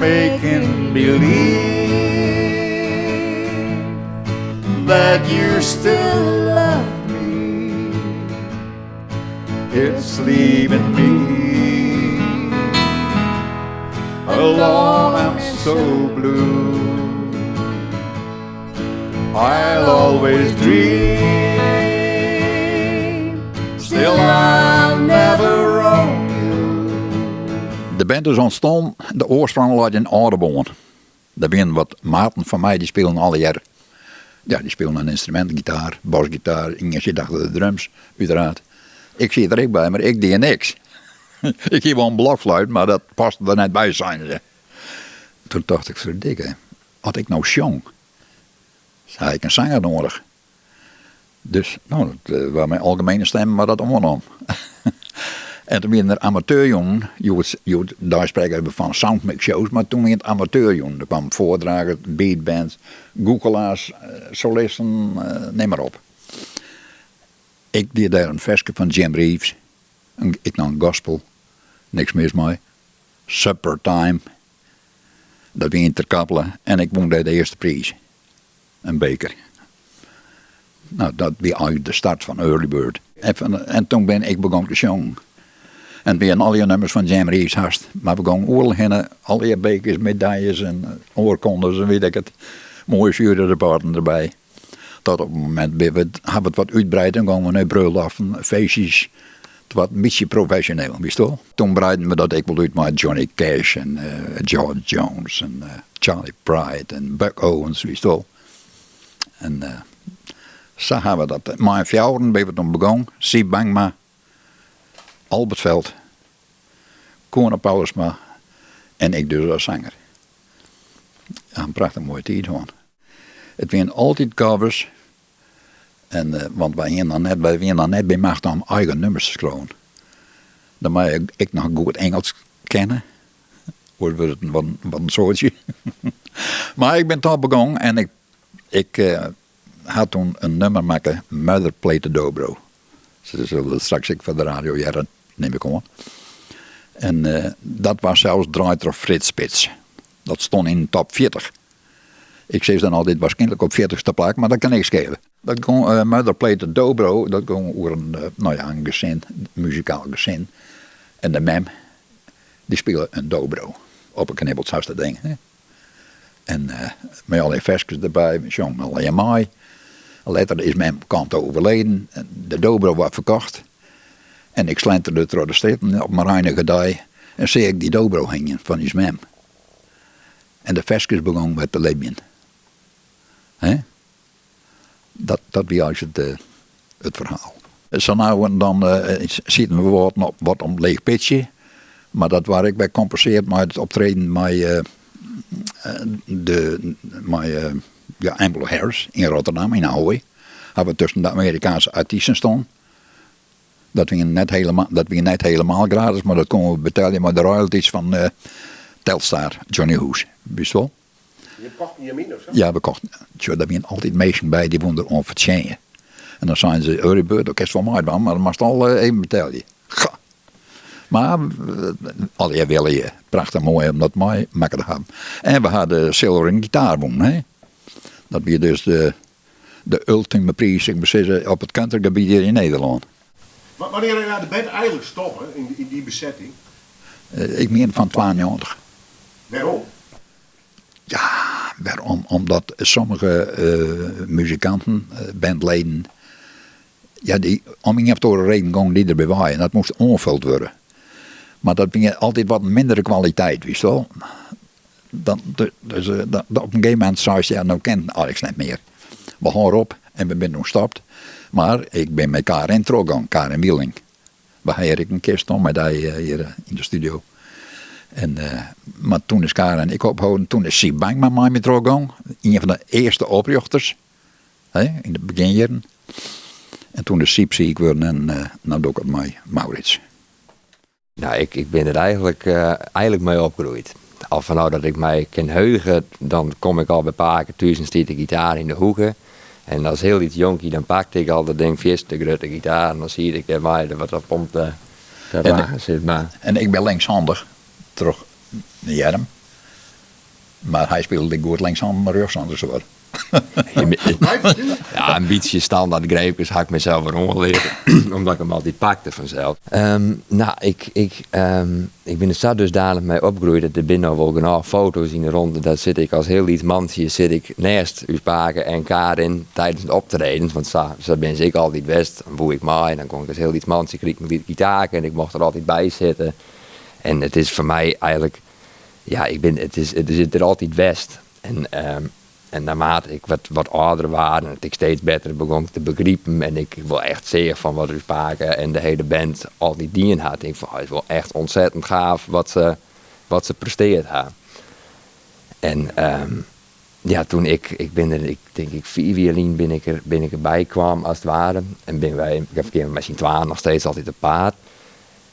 Making believe that you still love me. It's leaving me alone. I'm so blue. I'll always dream. Still, I'll never own you. De band is ûntstien, de oarsprong leit yn Aldeboarn. Der wienen wat maten fan my, dy spilen allegear, ja, dy spilen in ynstrumint, gitaar, basgitaar, ien siet achter de drums, uiteraard. Ik siet der ek by, mar ik die niks. Ik hie wol in blokfluit, mar dat paste der net by, seinen se. Toen tocht ik, ferdikke, as ik no sjong, ha ik in sanger noadich. Dus, no, dat waard mei algemene stimmen waard dat oannommen. En toen wienen der amateurjûnen, hjoed dei sprekke we fan soundmix-shows, mar toen wienen it amateurjûnen. Der kwamen foardragers, beatbands, gûchelaars, solisten, nim mar op. Ik die dêr in ferske fan Jim Reeves, ek noch in gospel, niks mis mei. Supper Time, dat wie yn Terkaple en ik wûn dêr de earste priis, in beker. No, dat wie eigentlik de start fan Early Bird. En toen bin ik begûn te sjongen. En it wienen allegear nummers fan Jim Reeves hast. Mar we gongen oeral hinne, allegear bekers, medaljes en oarkondes en wit ik it. Moaie sjueryrapporten derby. Tot op it momint bin we, ha we it wat útbreid en gongen we nei brulloften, feestjes. It waard in bytsje profesjoneel, witst wol. Toen breiden we dat ek wol út mei Johnny Cash en George Jones en Charley Pride en Buck Owens, witst wol. En sa ha we dat. Mei in fjouweren binne we toen begûn. Siep Bangma, Albert Veld, Koene Paulusma en ik dus as sanger. Ja, in prachtich moaie tiid hân. It wienen altyd covers. En, want wy hienen noch net, wy wienen noch net by machte om eigen nummers te skriuwen. Dan moat je ek noch goed Ingelsk kenne. Oars wurdt it wat, wat in soadsje. Mar ik bin toch begûn en ik, ik ha toen in nummer makke, Mother Played the Dobro. Se sille dat straks ek foar de radio hearre, nim ik oan. En dat waard sels draaid troch Frits Spits. Dat stond yn de top 40. Ik sis dan altyd waarskynlik op fjirtichste plak, mar dat kin niks skele. Dat gong, Mother Played the Dobro, dat gong oer in, no ja, in gesin, in muzikaal gesin. En de mem, dy spile in dobro. Op 'e knibbels hast dat ding, hè. En mei allegear ferskes derby, we sjongen allegear mei. Letter is mem kaam te overleden, de dobro waard ferkocht. En ik slenterde troch de strjitten op in reinige dei en seach ik dy dobro hingjen fan ús mem. En de ferskes begûnen wer te libjen. Hè? Dat, dat wie eins it, it ferhaal. Sa no en dan sieten we wat op wat om leech pitsje. Mar dat waard ek wer kompenseard mei it optreden mei de mei ja, Emmylou Harris yn Rotterdam yn Ahoy. Ha we tusken de Amerikaanske artysten stien. Dat wie net helemaal, dat wie net helemaal gratis, mar dat koene we betelje mei de royalties fan Telstar, Johnny Hoes. Witst wol? Je kochten jim yn of sa? Ja, we kochten. Tsjo, der wienen altyd minsken by dy woenen der oan fertsjinje. En dan seinen se, Early Bird, do kinst wol meidwaan, mar dan moatst al even betelje. Ga. Mar allegear wille je. Prachtich moai om dat meimakke te hawwen. En we ha de silveren gitaar wûn. Hè? Dat wie dus de, de ultime priis, ik mar sizze, op it countrygebiet hjir yn Nederlân. Wannear is de band eigenlik stoppe yn dy besetting? Ik mien fan 92. Wêrom? Ja, wêrom? Omdat sommige muzikanten, bandleden, ja, dy, om ien of oare reden gongen dy derby wei en dat moast oanfuld wurde. Mar dat wie altyd wat mindere kwaliteit, witst wol. Dan, dus, op in gegeven momint seist, ja, no kin it eins net mear. We hâlde op en we binne doe stopt. Mar ik bin mei Karin trochgong, Karin Wieling. We ha hjir ek in kist om mei dy hjir yn de studio. En, mar toen is Karin ek opholden. Toen is Siep Bangma mei my trochgong. Ien fan de earste oprjochters, hè, yn de begjinjierren. En toen is Siep siik wurden en no doch ik it mei Maurits. Nou, ik, ik bin der eigenlik, eigenlik mei opgroeid. Al fanôf dat ik my kin heuge, dan kom ik al by pake thús en stiet de gitaar yn de hoeke. En as hiel lyts jonkje dan pakte ik al dat ding fierste grutte gitaar en dan siet ik dêr mei wat op om te lachen, sis mar. En ik bin linkshandich troch de earm. Mar hy spilet ek goed linkshand en rjochtshand dus wat. Ja, in bytsje standaard greepkes ha ik mysels wer oanleard, omdat ik him altyd pakte fansels. No, ik, ik, ik bin der sa dusdanich mei opgroeid dat der binne noch wol genôch foto's yn de ronde. Dêr sit ik as hiel lyts mantsje sit ik nêst ús pake en Karin tidens de optredens, want sa, sa binne se ek altyd west. Dan woe ik mei en dan gong ik as hiel lyts mantsje krige ik in gitaarke en ik mocht der altyd by sitte. En it is foar my eigenlik ja, ik bin, it is, it is der altyd west. En, en naarmate ik wat, wat âlder waard en it ik steeds better begûn te begripen en ik wol echt seach fan wat ús pake en de hiele band altyd dien hat, tink ik fan, oh, is wol echt ontzettend gaaf wat se, wat se presteard ha. En ja, toen ik, ik bin der, ik tink ik fiif jier lyn bin ik er, bin ik derby kwam as it ware. En binne wy, gean we mei syn twaen noch steeds altyd op paad.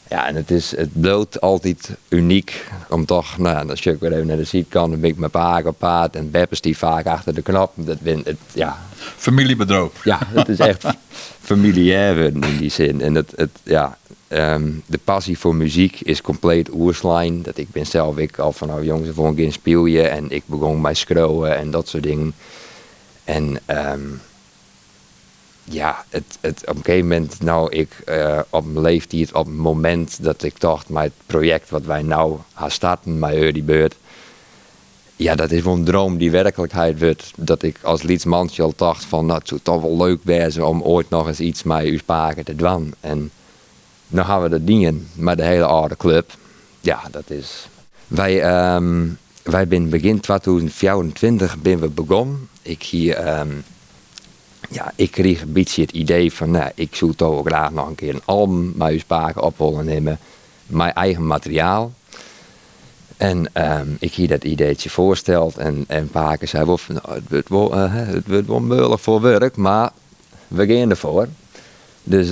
Ja, en it is, it bliuwt altyd unyk om toch, no ja, dan sjoch ik wer even nei de sydkant, dan bin ik mei pake op paad en beppe stiet faak achter de knoppen. Dat bin, it, ja. Famyljebedriuw. Ja, it is echt familiêr wurden yn dy sin. En it, it, ja, de passy foar muzyk is kompleet oerslein. Dat ik bin sels ek al fanôf jongs af oan gean spylje en ik begûn mei skriuwen en dat soart dingen. En ja, it, it, op in gegeven momint, no ik op in leeftiid, op in momint dat ik tocht mei it projekt wat wy no ha starten mei Early Bird, ja dat is wol in droom dy't werklikheid wurdt. Dat ik as lyts mantsje al tocht fan no it soe toch wol leuk wêze om oait noch ris iets mei ús pake te dwaan. En no ha we dat dien mei de hiele âlde klup. Ja, dat is. Wy, wy binne begjin 2024 binne we begûn. Ik hie ja, ik krige in bytsje it idee fan, no, ik soe toch wol graach noch in kear in album mei ús pake op wolle nimme, mei eigen materiaal. En ik hie dat ideetsje foarsteld en, en pake sei wol fan, no, it wurdt wol, it wurdt wol muoilik foar wurk, mar we gean derfoar. Dus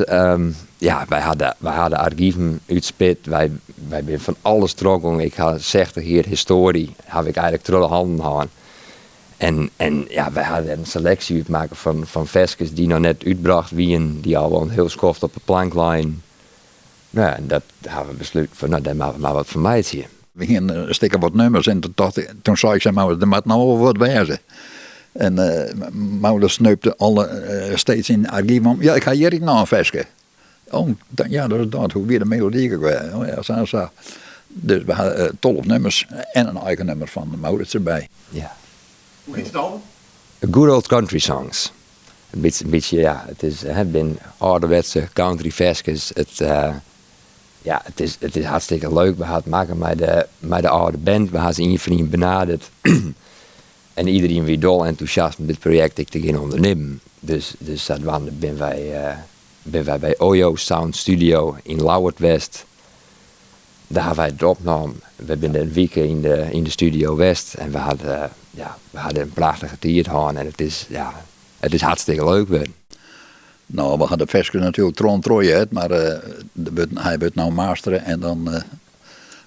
ja, wy ha de, wy ha de argiven útspit, wy, wy binne fan alles trochgong. Ik ha 60 jier histoary haw ik eigenlik troch de hannen hân. En, en ja, wy ha der in seleksje út makke fan, fan ferskes dy't noch net útbrocht wienen, dy't al wol in hiel skoft op de plank leinen. No ja, en dat ha we besluten fan, no, dêr moatte we mar wat fan meitsje. We hienen in stik of wat nummers en toen tocht ik, toen sei ik tsjin Maurits, der moat no wol wat wêze. En Maurits sneupte alle steeds yn it argyf om, ja, ik ha hjir ek noch in ferske. Oh, ja, dat is dat. Hoe wie de melody ek wer? Oh ja, sa en sa. Dus we ha 12 nummers en in eigen nummer fan Maurits derby. Ja. Hoe hjit it album? Good Old Country Songs. In bytsje, in bytsje ja, it is, hè, it binne âlderwetse country ferskes. It, ja, it is, it is hartstikke leuk. We ha it makke mei de, mei de âlde band. We ha se ien foar ien benaderd. En iderien wie dol entûsjast om dit projekt ek te gean ûndernimmen. Dus, dus sadwaande binne wy, binne wy by Oyo Sound Studio yn Ljouwert west. Dêr ha wy it opnommen. Wy binne in wike yn de, yn de studio west en we hadden, ja, we hadden in prachtige tiid hân en it is, ja, it is hartstikke leuk wurden. No, we ha de ferskes natuerlik troch en troch heard, mar hy wurdt no mastere en dan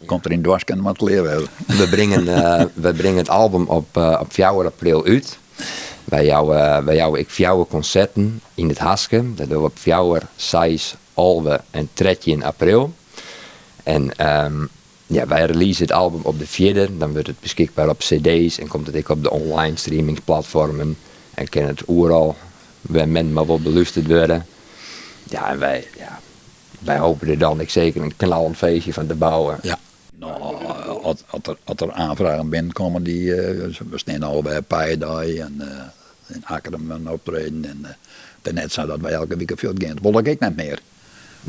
komt er yn doaske en moat klear wêze. We bringen, we bringen it album op, op fjouwer april út. Wy jouwe, wy jouwe ek fjouwer konserten yn it Haske. Dat dogge we op fjouwer, seis, 11 en 13 april. En ja, wy release it album op de fjirde. Dan wurdt it beskikber op cd's en komt it ek op de online streamingsplatfoarmen. En kin it oeral wêr men mar wol belústerd wurde. Ja, en wy, ja, wy hoopje der dan ek seker in knallend feestje fan te bouwen. Ja, no, as, as der, as der oanfragen binnenkomme, dy, we stean al by Paidei en yn Akkrum in optreden en it is net sa dat wy elke wike fuort gean. Dat wol ik ek net mear.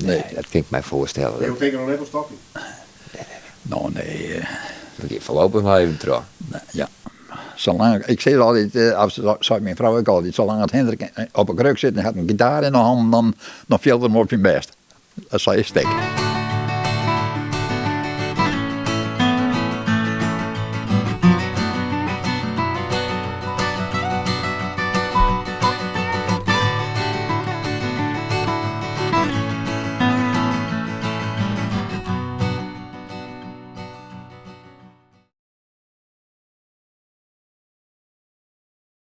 Nee, dat kin ik my foarstelle. Jo tinke noch net oan stopjen? No, nee. We gean foarlopich noch even troch. Ja. Salang, ik sis altyd, of seit myn frou ek altyd, salang at Hindrik op 'e kruk sit en hat in gitaar yn 'e hannen, dan, dan fielt er him op syn bêst. Dat sei stik.